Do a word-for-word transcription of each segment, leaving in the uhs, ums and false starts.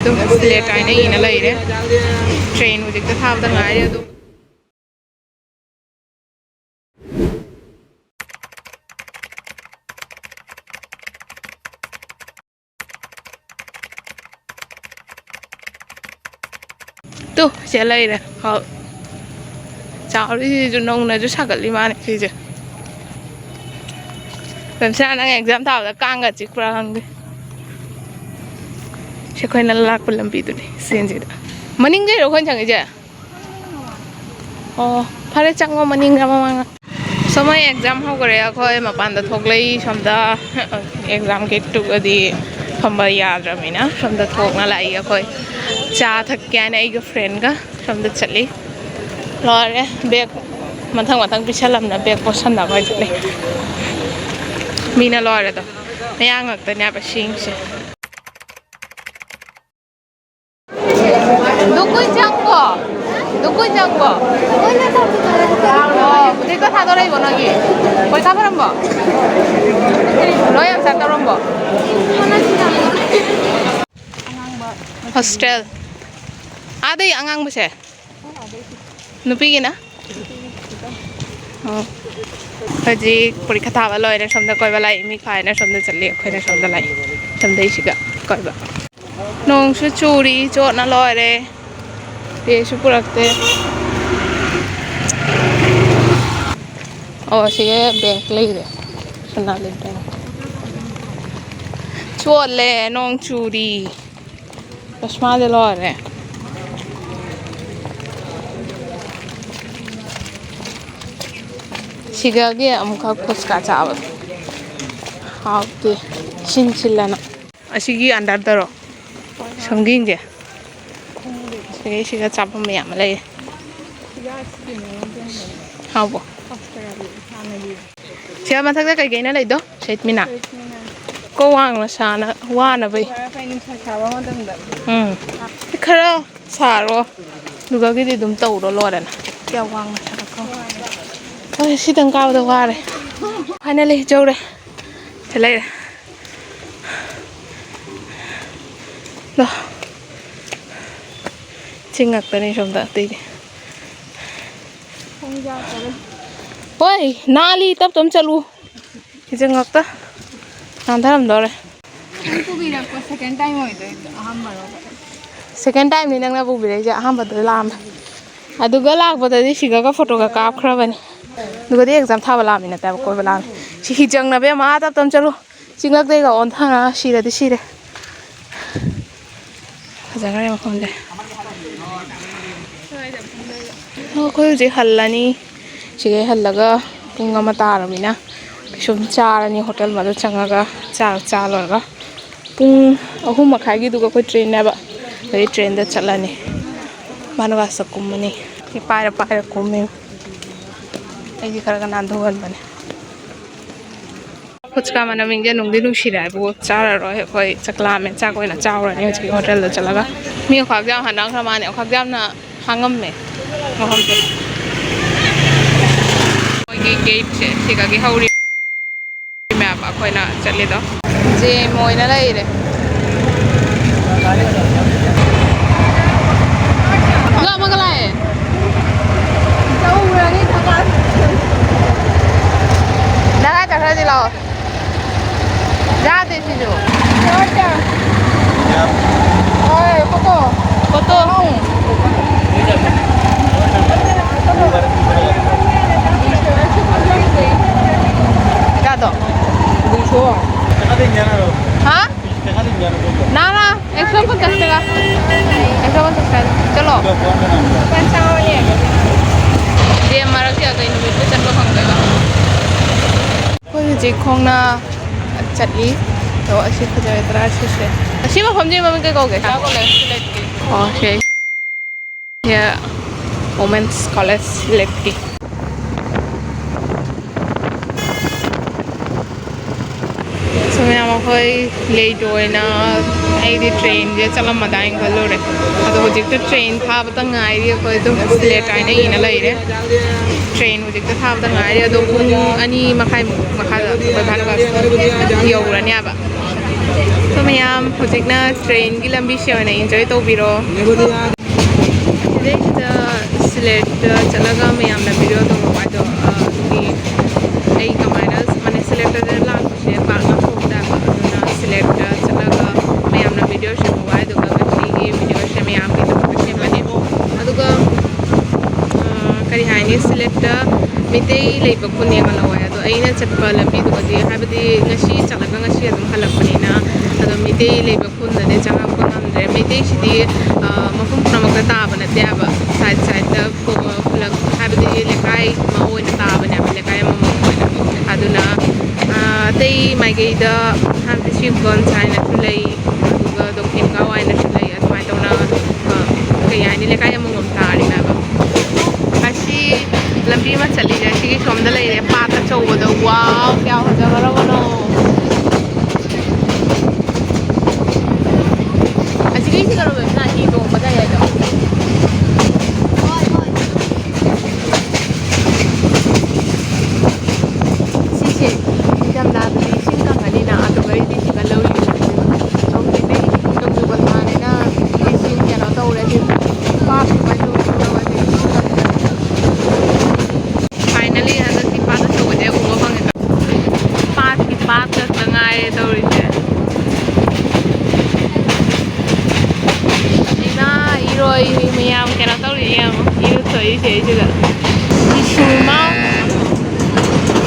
ꯑꯗꯨꯝ ꯁ꯭ꯂꯦꯠ ꯍꯥꯏꯅ ꯏꯅ ꯂꯩꯔꯦ꯫ ꯇ꯭ꯔꯦꯟ ꯍꯧꯖꯤꯛꯇ ꯊꯥꯕꯗ ꯉꯥꯏꯔꯤ꯫ ꯑꯗꯨ ꯇꯨ ꯁꯤꯗ ꯂꯩꯔꯦ꯫ ꯍꯥꯎ꯫ ꯆꯥꯎꯔꯤꯁꯤꯁꯨ ꯅꯧꯅꯁꯨ ꯁꯥꯒꯠꯂꯤ ꯃꯥꯅꯦ ꯁꯤꯁꯦ꯫ ꯔꯝꯁꯤꯅ, ꯅꯪ ꯑꯦꯛꯖꯥꯝ ꯊꯥꯕꯗ ꯀꯥꯡꯒ ꯆꯤꯛꯄ꯭ꯔꯥ ꯈꯪꯗꯦ꯫ ꯁꯤ ꯑꯩꯈꯣꯏꯅ ꯂꯥꯛꯄ ꯂꯝꯕꯤꯗꯨꯅꯤ ꯆꯦꯟꯁꯤꯗ꯫ ꯃꯅꯤꯡꯗꯩꯔꯣ ꯑꯩꯈꯣꯏꯅ ꯆꯪꯉꯛꯏꯁꯦ? ꯑꯣ, ꯐꯔꯦ, ꯆꯪꯉꯣ ꯃꯅꯤꯡꯗ ꯃꯃꯥꯡꯗ꯫ ꯁꯣꯝ ꯑꯩ ꯑꯦꯛꯖꯥꯝ ꯍꯧꯈꯔꯦ꯫ ꯑꯩꯈꯣꯏ ꯃꯄꯥꯟꯗ ꯊꯣꯛꯂꯛꯏ꯫ ꯁꯣꯝꯗ ꯑꯦꯛꯖꯥꯝ ꯒꯦꯠꯇꯨꯒꯗꯤ ꯐꯝꯕ ꯌꯥꯗ꯭ꯔꯕꯅꯤꯅ ꯁꯣꯝꯗ ꯊꯣꯛꯅ ꯂꯥꯛꯏ꯫ ꯑꯩꯈꯣꯏ ꯆꯥ ꯊꯛꯀꯦ ꯍꯥꯏꯅ ꯑꯩꯒ ꯐ꯭ꯔꯦꯟꯒ ꯁꯣꯝꯗ ꯆꯠꯂꯤ꯫ ꯂꯣꯏꯔꯦ꯫ ꯕꯦꯛ ꯃꯊꯪ ꯃꯊꯪ ꯄꯤꯁꯜꯂꯝꯅ ꯕꯦꯛ ꯄꯣꯠꯁꯟꯅꯕ ꯍꯥꯏ ꯆꯠꯂꯤ꯫ ꯃꯤꯅ ꯂꯣꯏꯔꯦꯗꯣ꯫ ꯃꯌꯥꯡ ꯉꯥꯛꯇꯅꯦ ꯍꯥꯏꯕ ꯁꯤꯡꯁꯦ꯫ ꯅꯈꯣꯏ ꯆꯪꯕꯣ? ꯅꯈꯣꯏ ꯆꯪꯕꯣ? ꯑꯣ, ꯍꯧꯖꯤꯛꯇ ꯊꯥꯗꯣꯔꯛꯏꯕꯣ ꯅꯣꯏꯒꯤ? ꯄꯩꯁꯥ ꯐꯔꯝꯕꯣ? ꯂꯣꯏ ꯌꯥꯝ ꯆꯠꯇꯧꯔꯝꯕꯣ? ꯍꯣꯁꯇꯦꯜ꯫ ꯑꯥꯗꯩ ꯑꯉꯥꯡꯕꯁꯦ? ꯅꯨꯄꯤꯒꯤꯅ? ꯑꯣ꯫ ꯍꯧꯖꯤꯛ ꯄꯔꯤꯈꯥ ꯊꯥꯕ ꯂꯣꯏꯔꯦ, ꯁꯣꯝꯗ ꯀꯣꯏꯕ ꯂꯥꯛꯏ꯫ ꯃꯤ ꯈꯥꯏꯅ ꯁꯣꯝꯗ ꯆꯠꯂꯤ, ꯑꯩꯈꯣꯏꯅ ꯁꯣꯝꯗ ꯂꯥꯛꯏ꯫ ꯁꯣꯝꯗꯩꯁꯤꯒ ꯀꯣꯏꯕ꯫ ꯅꯣꯡꯁꯨ ꯆꯨꯔꯤ, ꯆꯣꯠꯅ ꯂꯣꯏꯔꯦ꯫ ꯇꯦꯁꯨ ꯄꯨꯔꯛꯇꯦ꯫ ꯑꯣ, ꯁꯤꯒ ꯕꯦꯡꯛ ꯂꯩꯔꯦ꯫ ꯁꯣꯅꯥꯂꯤ ꯕꯦꯡꯛ꯫ ꯆꯣꯠꯂꯦ, ꯅꯣꯡ ꯆꯨꯔꯤ꯫ ꯆꯁꯃꯥꯗꯤ ꯂꯣꯏꯔꯦ꯫ ꯁꯤꯒꯒꯤ ꯑꯃꯨꯛꯈꯛ ꯐꯨꯁꯀꯥ ꯆꯥꯕꯗꯣ ꯍꯥꯎꯇꯦ, ꯁꯤꯟ ꯁꯤꯜꯂꯅ꯫ ꯑꯁꯤꯒꯤ ꯑꯟꯗꯔꯗꯔꯣ? ꯁꯣꯝꯒꯤꯁꯦ? ꯁꯤꯒ ꯁꯤꯒ ꯆꯥꯐꯝ ꯃꯌꯥꯝ ꯑꯃ ꯂꯩꯌꯦ꯫ ꯍꯥꯎꯕ꯭ꯔꯣ? ꯁꯤꯗ ꯃꯊꯛꯇ ꯀꯩꯀꯩꯅꯣ ꯂꯩꯗꯣ, ꯁꯦꯠꯃꯤꯅꯥ? ꯀꯣ ꯋꯥꯡꯅ ꯁꯥꯅ ꯋꯥꯅꯕꯩ꯫ ꯎꯝ꯫ ꯈꯔ ꯁꯥꯔꯣ, ꯑꯗꯨꯒꯒꯤꯗꯤ ꯑꯗꯨꯝ ꯇꯧꯔꯣ ꯂꯣꯏꯔꯦꯅ꯫ ꯀꯌꯥ ꯋꯥꯡꯅ ꯁꯥꯔꯛꯈ꯭ꯔꯣ꯫ ꯍꯣꯏ, ꯁꯤꯗꯪ ꯀꯥꯕꯗ ꯋꯥꯔꯦ꯫ Finally ꯌꯧꯔꯦ꯫ ꯁꯤ ꯂꯩꯔꯦ꯫ ꯂꯣ꯫ ꯁꯤ ꯉꯥꯛꯇꯅꯤ ꯁꯣꯝꯗ ꯑꯇꯩꯗꯤ꯫ ꯍꯣꯏ, ꯅꯥꯜꯂꯤ, ꯇꯞ ꯇꯞ ꯆꯠꯂꯨ꯫ ꯁꯤꯁꯦ ꯉꯥꯛꯇ ꯅꯥꯟꯊꯔꯝꯗꯧꯔꯦ꯫ ꯅꯪ ꯄꯨꯕꯤꯔꯛꯄ second time ꯑꯣꯏꯗꯣꯏꯅꯦ, ꯑꯍꯥꯟꯕꯔꯣ? Second timeꯅꯤ ꯅꯪꯅ ꯄꯨꯕꯤꯔꯛꯏꯁꯦ, ꯑꯍꯥꯟꯕꯗ ꯂꯥꯛꯑꯝꯃꯦ꯫ ꯑꯗꯨꯒ ꯂꯥꯛꯄꯗꯗꯤ ꯁꯤꯒꯒ photoꯒ ꯀꯥꯞꯈ꯭ꯔꯕꯅꯤ꯫ ꯑꯗꯨꯒꯗꯤ exam ꯊꯥꯕ ꯂꯥꯛꯑꯝꯃꯤ ꯅꯠꯇꯦꯕ, ꯀꯣꯏꯕ ꯂꯥꯛꯑꯝꯃꯤ꯫ ꯁꯤ ꯍꯤ ꯆꯪꯅꯕ ꯌꯥꯝ ꯑꯥ ꯇꯞ ꯇꯞ ꯆꯠꯂꯨ꯫ ꯆꯤꯡꯂꯛꯇꯩꯒ ꯑꯣꯟꯊꯔ ꯁꯤꯔꯗꯤ ꯁꯤꯔꯦ꯫ ꯐꯖꯈ꯭ꯔꯦ ꯃꯐꯝꯁꯦ꯫ ꯑꯩꯈꯣꯏ ꯍꯧꯖꯤꯛ ꯍꯜꯂꯅꯤ꯫ ꯁꯤꯗꯩ ꯍꯜꯂꯒ ꯄꯨꯡ ꯑꯃ ꯇꯥꯔꯕꯅꯤꯅ ꯀꯩꯁꯨꯝ ꯆꯥꯔꯅꯤ꯫ ꯍꯣꯇꯦꯜ ꯑꯃꯗ ꯆꯪꯉꯒ ꯆꯥꯛ ꯆꯥ ꯂꯣꯏꯔꯒ ꯄꯨꯡ ꯑꯍꯨꯝ ꯃꯈꯥꯏꯒꯤꯗꯨꯒ ꯑꯩꯈꯣꯏ trainꯅꯦꯕ꯫ ꯑꯗꯩ trainꯗ ꯆꯠꯂꯅꯤ꯫ ꯚꯥꯅꯨꯒꯥꯁꯇ ꯀꯨꯝꯃꯅꯤ꯫ ꯁꯤ ꯄꯥꯏꯔ ꯄꯥꯏꯔ ꯀꯨꯝꯃꯤ꯫ ꯑꯩꯗꯤ ꯈꯔꯒ ꯅꯥꯟꯊꯣꯛꯍꯟꯕꯅꯦ꯫ ꯐꯨꯆꯀꯥ ꯃꯅꯝꯁꯦ ꯅꯨꯡꯗꯤ ꯅꯨꯡꯁꯤꯔꯦ ꯍꯥꯏꯕꯨ ꯆꯥꯔꯔꯣꯏ꯫ ꯑꯩꯈꯣꯏ ꯆꯥꯛ ꯂꯥꯝꯃꯦ꯫ ꯆꯥꯛ ꯑꯣꯏꯅ ꯆꯥꯎꯔꯅꯤ ꯍꯧꯖꯤꯛꯀꯤ ꯍꯣꯇꯦꯜꯗ ꯆꯠꯂꯒ꯫ ꯃꯤ ꯑꯣꯈꯥꯛꯁꯦ ꯌꯥꯝ ꯍꯟꯅꯈ꯭ꯔ ꯃꯥꯜꯂꯦ꯫ ꯑꯣꯈꯥꯛꯁꯦ ꯌꯥꯝꯅ ꯍꯥꯡꯉꯝꯃꯦ ꯃꯐꯝꯁꯦ꯫ ꯃꯣꯏꯒꯤ gateꯁꯦ ꯁꯤꯗꯒꯤ ꯍꯧꯔꯤ ꯃꯌꯥꯝ ꯑꯩꯈꯣꯏꯅ ꯆꯠꯂꯤꯗꯣ꯫ ꯖꯦ ꯃꯣꯏꯅ ꯂꯩꯔꯦ꯫ ꯂꯥꯛꯑꯣ, ꯑꯃꯒ ꯂꯥꯛꯑꯦ꯫ ꯅꯪ ꯀꯥꯏ ꯆꯠꯈ꯭ꯔꯗꯤ ꯂꯥꯛꯑꯣ꯫ ꯌꯥꯗꯦ ꯁꯤꯁꯨ꯫ ꯍꯣꯏ, ꯐꯣꯇꯣ꯫ ꯐꯣꯇꯣ꯫ ꯌꯥꯗꯣ꯫ ꯍꯥ? ꯅꯥ, ꯅꯥ, ꯑꯦꯛꯁꯣ ꯄꯟꯆꯥꯁ ꯇꯥꯀꯥ꯫ ꯑꯦꯛꯁꯣ ꯄꯟꯆꯥꯁ ꯇꯥꯀꯥ꯫ ꯆꯠꯂꯣ꯫ ꯌꯦꯟ ꯃꯔꯛꯁꯤꯗ ꯀꯩ ꯅꯨꯃꯤꯠꯇ ꯆꯠꯄ ꯐꯪꯗꯣꯏꯕ? ꯑꯩꯈꯣꯏ ꯍꯧꯖꯤꯛ ꯈꯣꯡꯅ ꯆꯠꯂꯤ꯫ ꯑꯗꯣ ꯑꯁꯤ ꯐꯖꯔꯗ꯭ꯔꯥ ꯁꯤꯁꯦ꯫ ꯑꯁꯤ ꯃꯐꯝꯁꯤ ꯃꯃꯤꯡ ꯀꯩ ꯀꯧꯒꯦ? ꯑꯣ, ꯁꯤ꯫ ꯁꯤꯅ Women's College ꯂꯦꯛꯀꯤ꯫ ꯁꯣ ꯃꯌꯥꯝ, ꯑꯩꯈꯣꯏ late ꯑꯣꯏꯅ, ꯑꯩꯗꯤ trainꯁꯦ ꯆꯠꯂꯝꯃꯗꯥꯏꯅ ꯈꯜꯂꯨꯔꯦ꯫ ꯑꯗꯣ ꯍꯧꯖꯤꯛꯇ train ꯊꯥꯕꯇ ꯉꯥꯏꯔꯤ꯫ ꯑꯩꯈꯣꯏ ꯑꯗꯨꯝ late ꯍꯥꯏꯅ ꯏꯅ ꯂꯩꯔꯦ꯫ Train ꯍꯧꯖꯤꯛꯇ ꯊꯥꯕꯇ ꯉꯥꯏꯔꯤ꯫ ꯑꯗꯣ ꯄꯨꯡ ꯑꯅꯤ ꯃꯈꯥꯏꯃꯨꯛ ꯃꯈꯥꯗ ꯑꯩꯈꯣꯏ ꯚꯥꯔꯠ ꯌꯧꯔꯅꯦꯕ꯫ ꯁꯣ ꯃꯌꯥꯝ, ꯍꯧꯖꯤꯛꯅ trainꯒꯤ ꯂꯝꯕꯤꯁꯦ ꯑꯣꯏꯅ enjoy ꯇꯧꯕꯤꯔꯣ꯫ ꯁꯤꯗꯩꯁꯤꯗ ꯁꯤꯂꯦꯠꯇ ꯆꯠꯂꯒ ꯃꯌꯥꯝꯅ ꯚꯤꯗꯤꯑꯣ ꯇꯧꯕ ꯍꯥꯏꯗꯣ, ꯑ, ꯑꯗꯨꯒꯤ ꯑꯩ ꯀꯃꯥꯏꯅ, ꯃꯥꯅꯦ, ꯁꯤꯂꯦꯠꯇ ꯂꯥꯛꯄꯁꯦ ꯄꯥꯛꯅ ꯊꯣꯛꯇꯦꯕ꯫ ꯑꯗꯨꯅ ꯁꯤꯂꯦꯠꯇ ꯆꯠꯂꯒ ꯃꯌꯥꯝꯅ ꯚꯤꯗꯤꯑꯣ ꯁꯦꯝꯕ ꯍꯥꯏꯗꯨꯒ ꯉꯁꯤꯒꯤ ꯚꯤꯗꯤꯑꯣꯁꯦ ꯃꯌꯥꯝꯒꯤꯗꯃꯛꯇ ꯁꯦꯝꯕꯅꯤ꯫ ꯑꯗꯨꯒ, ꯑ, ꯀꯔꯤ ꯍꯥꯏꯅꯤ, ꯁꯤꯂꯦꯠꯇ ꯃꯤꯇꯩ ꯂꯩꯕ ꯈꯨꯟ ꯌꯥꯝꯅ ꯂꯧꯋꯦ꯫ ꯑꯗꯣ ꯑꯩꯅ ꯆꯠꯄ ꯂꯝꯕꯤꯗꯨꯒꯗꯤ, ꯍꯥꯏꯕꯗꯤ ꯉꯁꯤ ꯆꯠꯂꯒ ꯉꯁꯤ ꯑꯗꯨꯝ ꯍꯜꯂꯛꯄꯅꯤꯅ, ꯑꯗꯣ ꯃꯤꯇꯩ ꯂꯩꯕ ꯈꯨꯟꯗꯗꯤ ꯆꯪꯉꯛꯄ ꯉꯝꯗ꯭ꯔꯦ꯫ ꯃꯩꯇꯩꯁꯤꯗꯤ, ꯑ, ꯃꯐꯝ ꯄꯨꯝꯅꯃꯛꯇ ꯇꯥꯕ ꯅꯠꯇꯦ ꯍꯥꯏꯕ, ꯁꯥꯏꯠ ꯁꯥꯏꯠꯇ ꯈꯨ-, ꯈꯨꯂꯛ, ꯍꯥꯏꯕꯗꯤ ꯂꯩꯀꯥꯏ ꯑꯃ ꯑꯣꯏꯅ ꯇꯥꯕꯅꯦꯕ, ꯂꯩꯀꯥꯏ ꯑꯃꯃꯝ ꯑꯣꯏꯅ꯫ ꯑꯗꯨꯅ, ꯑ, ꯑꯇꯩ ꯃꯥꯏꯀꯩꯗ, ꯍꯥꯏꯕꯗꯤ ꯁꯤꯡꯒꯣꯟ ꯍꯥꯏꯅꯁꯨ ꯂꯩ, ꯑꯗꯨꯒ ꯗꯣꯀꯤꯟ ꯀꯥꯋꯥꯏꯅꯁꯨ ꯂꯩ꯫ ꯑꯗꯨꯃꯥꯏꯅ ꯇꯧꯅ, ꯑ, ꯀꯩ ꯍꯥꯏꯅꯤ, ꯂꯩꯀꯥꯏ ꯑꯃꯃꯝ ꯇꯥꯔꯤꯅꯦꯕ꯫ ꯑꯁꯤ ꯂꯝꯕꯤ ꯑꯃ ꯆꯠꯂꯤꯁꯦ, ꯁꯤꯒꯤ ꯁꯣꯝꯗ ꯂꯩꯔꯦ ꯄꯥꯠ ꯑꯆꯧꯕꯗꯣ꯫ ꯋꯥꯎ, ꯀꯌꯥ ꯐꯖꯈ꯭ꯔꯕꯅꯣ! ꯑꯁꯤꯒꯤꯁꯤ ꯀꯩꯅꯣ ꯑꯣꯏꯕ ꯃꯥꯜꯂꯦ, ꯍꯤ ꯇꯣꯡꯕ ꯂꯩ ꯍꯥꯏꯗꯣ꯫ ꯁꯤꯁꯦ ꯅꯤꯡꯊꯝꯊꯥꯗꯗꯤ ꯏꯁꯤꯡ ꯀꯪꯉꯅꯤꯅ, ꯑꯗꯨꯒ ꯑꯩꯗꯤ ꯁꯤꯗ ꯂꯧ ꯂꯧꯗꯦ꯫ ꯅꯣꯡ ꯆꯨꯕ ꯊꯥꯅꯤꯅ ꯏꯁꯤꯡ ꯀꯩꯅꯣ ꯇꯧꯔꯦ, ꯁꯤ ꯄꯥꯠ ꯁꯨꯃꯥꯏꯅ ꯇꯧꯔꯦ, ꯇꯧꯔꯗꯤ ꯏꯁꯤꯡ ꯀꯪꯗꯅ꯫ Finally, ꯍꯟꯗꯛꯇꯤ ꯄꯥꯠ ꯑꯆꯧꯕꯁꯦ ꯎꯕ ꯐꯪꯉꯦ꯫ ꯄꯥꯠꯀꯤ ꯄꯥꯠ ꯈꯛꯇ ꯉꯥꯏꯔꯦ ꯇꯧꯔꯤꯁꯦ꯫ ꯏꯃꯥ, ꯏꯔꯣꯏ ꯃꯌꯥꯝ ꯀꯩꯅꯣ ꯇꯧꯔꯤꯁꯦ ꯌꯦꯡꯉꯣ, ꯏꯔꯨꯊꯣꯛꯏꯁꯦ ꯁꯤꯗ꯫ ꯁꯨꯔꯃꯥ,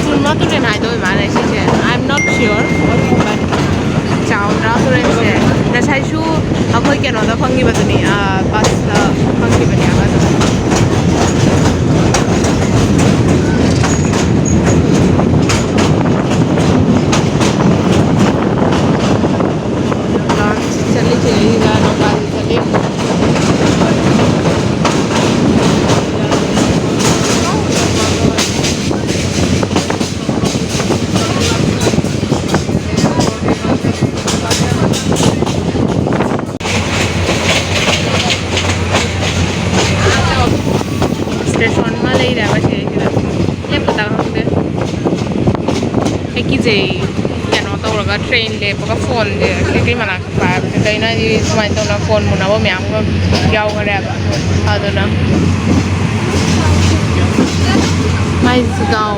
ꯁꯨꯔꯃꯥ ꯇꯨꯔꯦꯜ ꯍꯥꯏꯗꯣ ꯑꯣꯏ ꯃꯥꯜꯂꯦ ꯁꯤꯁꯦ, I am not sure, but ꯆꯥꯎꯗ꯭ꯔꯥ ꯇꯨꯔꯦꯜꯁꯦ? ꯉꯁꯥꯏꯁꯨ ꯑꯩꯈꯣꯏ ꯀꯩꯅꯣꯗ ꯐꯪꯈꯤꯕꯗꯨꯅꯤ, ꯑ, ꯕꯁꯇ ꯐꯪꯈꯤꯕꯅꯦꯕ ꯑꯗꯨꯝ꯫ ꯂꯥꯟꯆ ꯆꯠꯂꯤꯁꯦ ꯑꯩꯒ ꯅꯥꯎꯄꯥꯁꯦ ꯆꯠꯂꯤ꯫ Station ꯑꯃ ꯂꯩꯔꯦꯕ ꯁꯤꯗꯩꯁꯤꯗ꯫ ꯂꯦꯞꯀꯗ꯭ꯔꯥ ꯈꯪꯗꯦ꯫ ꯑꯩ ꯀꯤꯖꯩ ꯀꯩꯅꯣ ꯇꯧꯔꯒ꯫ ꯇ꯭ꯔꯦꯟ ꯂꯦꯞꯄꯒ ꯐꯣꯟꯁꯦ ꯈꯤꯇꯪ ꯃꯅꯥꯛꯇ ꯄꯥꯏꯕꯁꯦ ꯀꯩꯅꯣ ꯍꯥꯏꯗꯤ ꯁꯨꯃꯥꯏꯅ ꯇꯧꯅ ꯐꯣꯟ ꯃꯨꯟꯅꯕ ꯃꯌꯥꯝ ꯑꯃ ꯌꯥꯎꯈꯔꯦꯕ꯫ ꯑꯗꯨꯅ ꯃꯥꯏꯁꯤꯒꯥꯎ꯫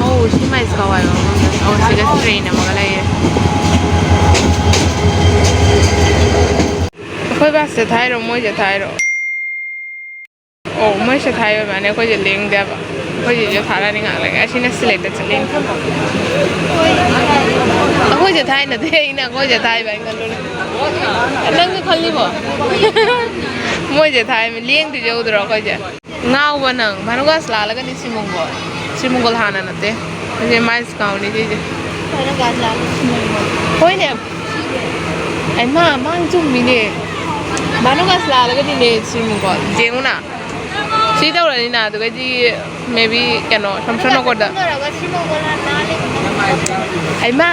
ꯑꯧ, ꯁꯤ ꯃꯥꯏꯁꯤꯒꯥꯎ ꯍꯥꯏꯕ ꯃꯐꯝꯗ꯫ ꯑꯧ, ꯁꯤꯒ ꯇ꯭ꯔꯦꯟ ꯑꯃꯒ ꯂꯩꯔꯦ꯫ ꯑꯩꯈꯣꯏ ꯕꯥꯁꯁꯦ ꯊꯥꯏꯔꯣ, ꯃꯣꯏꯁꯦ ꯊꯥꯏꯔꯣ? ꯑꯣ, ꯃꯣꯏꯁꯦ ꯊꯥꯏ ꯑꯣꯏꯕꯅꯦ, ꯑꯩꯈꯣꯏꯁꯦ ꯂꯦꯡꯗꯦꯕ꯫ ꯑꯩꯈꯣꯏꯁꯦ ꯊꯥꯔꯅꯤ ꯉꯥꯏꯍꯥꯛ ꯂꯩꯒ꯫ ꯑꯁꯤꯅ ꯁꯤꯂꯦꯛꯇ ꯆꯠꯂꯤꯅꯤ꯫ ꯑꯩꯈꯣꯏꯁꯦ ꯊꯥꯏꯅꯗꯤ ꯑꯩꯅ ꯑꯩꯈꯣꯏꯁꯦ ꯊꯥꯏꯕ ꯑꯩꯅ ꯈꯜꯂꯨꯔꯦ꯫ ꯅꯪꯁꯨ ꯈꯜꯂꯤꯕꯣ? ꯃꯣꯏꯁꯦ ꯊꯥꯏ, ꯂꯦꯡꯗ꯭ꯔꯤꯁꯦ ꯎꯗ꯭ꯔꯣ ꯑꯩꯈꯣꯏꯁꯦ? ꯉꯥꯎꯕ ꯅꯪ꯫ ꯚꯥꯅꯨꯒꯥꯁ ꯂꯥꯜꯂꯒꯅꯤ ꯁꯤꯃꯨꯡꯒꯣꯜ꯫ ꯁꯤꯃꯨꯡꯒꯣꯜ ꯍꯥꯟꯅ ꯅꯠꯇꯦ꯫ ꯁꯤꯁꯦ ꯃꯥꯏꯁ ꯀꯥꯎꯅꯤ ꯁꯤꯁꯦ꯫ ꯍꯣꯏꯅꯦ꯫ ꯑꯩꯃꯥ, ꯃꯥꯡ ꯆꯨꯝꯃꯤꯅꯦ꯫ ꯚꯥꯅꯨꯒꯥꯁ ꯂꯥꯜꯂꯒꯅꯤꯅꯦ ꯁꯤꯃꯨꯡꯒꯣꯜ꯫ ꯌꯦꯡꯉꯨꯅ꯫ ꯁꯤ ꯇꯧꯔꯅꯤꯅ, ꯑꯗꯨꯒꯗꯤ maybe ꯀꯩꯅꯣ, ꯁꯝꯁꯅꯣꯒꯣꯗ꯫ ꯑꯩꯃꯥ,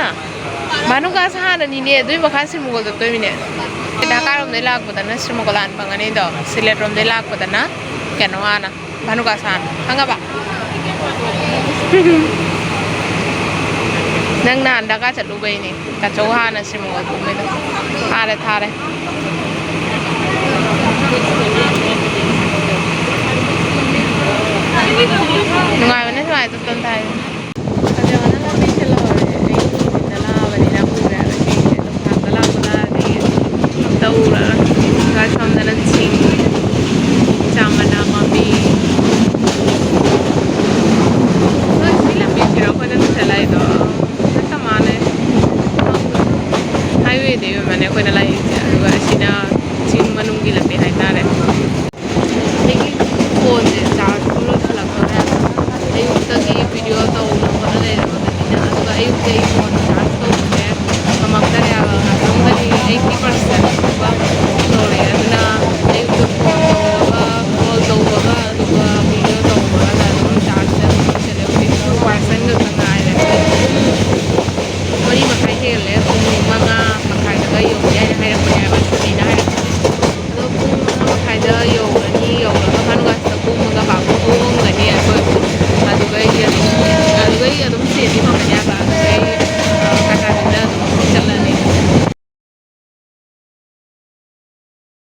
ꯚꯥꯅꯨꯒꯥꯁ ꯍꯥꯟꯅꯅꯤꯅꯦ, ꯑꯗꯨꯏ ꯃꯈꯥ ꯁꯤꯃꯨꯡꯒꯣꯜ ꯆꯠꯇꯣꯏꯃꯤꯅꯦ꯫ ꯙꯥꯀꯥꯔꯣꯝꯗꯩ ꯂꯥꯛꯄꯗꯅ ꯁꯤꯃꯨꯡꯒꯣꯜ ꯍꯥꯟꯅ ꯐꯪꯒꯅꯤꯗꯣ, ꯁꯤꯂꯦꯠꯔꯣꯝꯗꯩ ꯂꯥꯛꯄꯗꯅ ꯀꯩꯅꯣ ꯍꯥꯟꯅ꯫ ꯚꯥꯅꯨꯒꯥꯁ ꯍꯥꯟꯅ꯫ ꯈꯪꯉꯕ? ꯅꯪ ꯅꯍꯥꯟ ꯗꯔꯀꯥꯔ ꯆꯠꯂꯨꯕꯩꯅꯦ꯫ ꯇꯥꯆꯧ ꯍꯥꯟꯅ ꯁꯤꯃꯨꯡꯒꯣꯜ ꯀꯨꯝꯃꯤꯗꯣ꯫ ꯊꯥꯔꯦ, ꯊꯥꯔꯦ꯫ ꯅꯨꯡꯉꯥꯏꯕꯅꯦ ꯁꯨꯃꯥꯏꯅ ꯆꯠꯄ ꯊꯥꯏ꯫ ꯐꯖꯕꯅ ꯂꯝꯕꯤ ꯁꯤꯜꯍꯧꯔꯦ꯫ ꯑꯩ ꯅꯨꯡꯊꯤꯟꯗ ꯂꯥꯛꯑꯕꯅꯤꯅ ꯎꯗ꯭ꯔꯦꯕ ꯆꯤꯡꯁꯦ꯫ ꯅꯨꯡꯁꯥꯗ ꯂꯥꯛꯄ ꯇꯥꯔꯗꯤ ꯑꯝꯇ ꯎꯔꯔꯣꯏ꯫ ꯁꯣꯝꯗꯅ ꯆꯤꯡ, ꯆꯥ ꯃꯅꯥ ꯄꯥꯝꯕꯤ꯫ ꯍꯣꯏ, ꯁꯤ ꯂꯝꯕꯤꯁꯤꯔꯣ ꯑꯩꯈꯣꯏꯅ ꯆꯠꯂꯛꯏꯗꯣ? ꯆꯞ ꯃꯥꯟꯅꯩ꯫ Highwayꯗꯤ ꯑꯣꯏꯔꯝꯃꯅꯤ ꯑꯩꯈꯣꯏꯅ ꯂꯥꯛꯏꯁꯦ꯫ ꯑꯗꯨꯒ ꯑꯁꯤꯅ ꯆꯤꯡ ꯃꯅꯨꯡꯒꯤ ꯂꯝꯕꯤ꯫